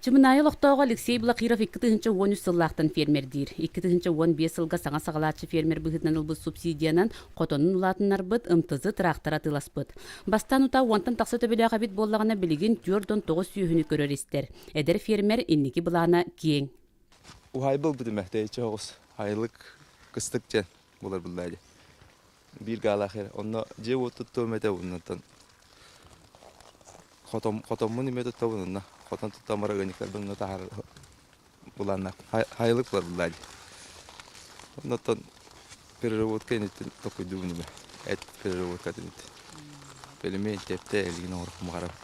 Чымынаайы олохтооҕо Алексей Блакиров 2013 сыллаахтан фермердиир. 2015 сылга саҥа саҕалааччы фермер быһыытынан ылбыт субсидиянан хотонун улаатыннарбыт, МТЗ тыраахтар атыыласпыт. Бастаан утаа уонтан тахса төбөлөөх эбит буоллаҕына, билигин 49 сүөһүнү көрөр-истэр. Эдэр фермер инники былаана киэҥ. Уһаайба ылбытым тэйиччи соҕус айылык кыстык диэн булар буллаа дии. Биир гаалаах эр. Онно дьиэ-уот туттуом этэ оннуттан хотом хотоммун имэ туттабын онно хотон туттан барар ыанньыктарбын онно таһаар булааннаах хайылык булар буллаа дии. Оннуттан переработка инниттэн токуйдуубун имэ эт переработкатын ит. Пельмень тэптэ элигин оҥорохпун баҕарабын.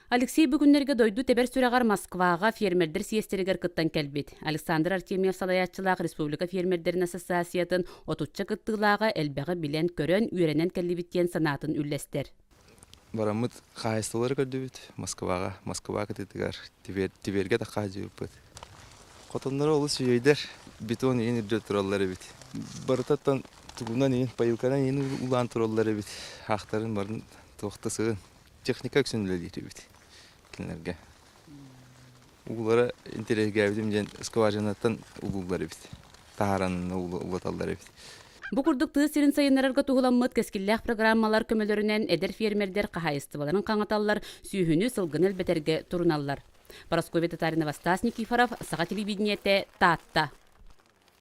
Алексей бу күннэргэ дойду тэбэр сүрэҕэр Москваҕа фермердэр съезтэригэр кыттан кэлбит. Александр Артемьев салайааччылаах республика фермердэрин ассоциациятын отучча кыттыылааҕа элбэҕи билэн-көрөн, үөрэнэн кэллибит диэн санаатын үллэстэр. Бараммыт хаһаайыстыбалары көрдүбүт Москваҕа, Москва кытыытыгар Твергэ тахха сылдьыбыппыт. Хотонноро олус үчүгэйдэр, бетон иин үрдүгэр тураллар эбит. Барытаттан тугунан иин, поилканан иин улаан тураллар эбит. Аахтарын барын туох да сыын техника үксүн үлэлиирбит кинилэргэ. Уулара интэриэһиргээбитим диэн скважинаттан улууллар эбит. Таһааран улаталлар эбит. Бу курдук тыа сирин сайыннарарга туһуламмыт кэскиллээх программалар көмөлөрүнэн эдэр фермердэр хаһаайыстыбаларын хаҥаталлар, сүүһүнү, сылгыны элбэтэргэ туруналлар. Парасковья Татаринова, Стас Никифоров, Саха телевидениетэ, Таатта.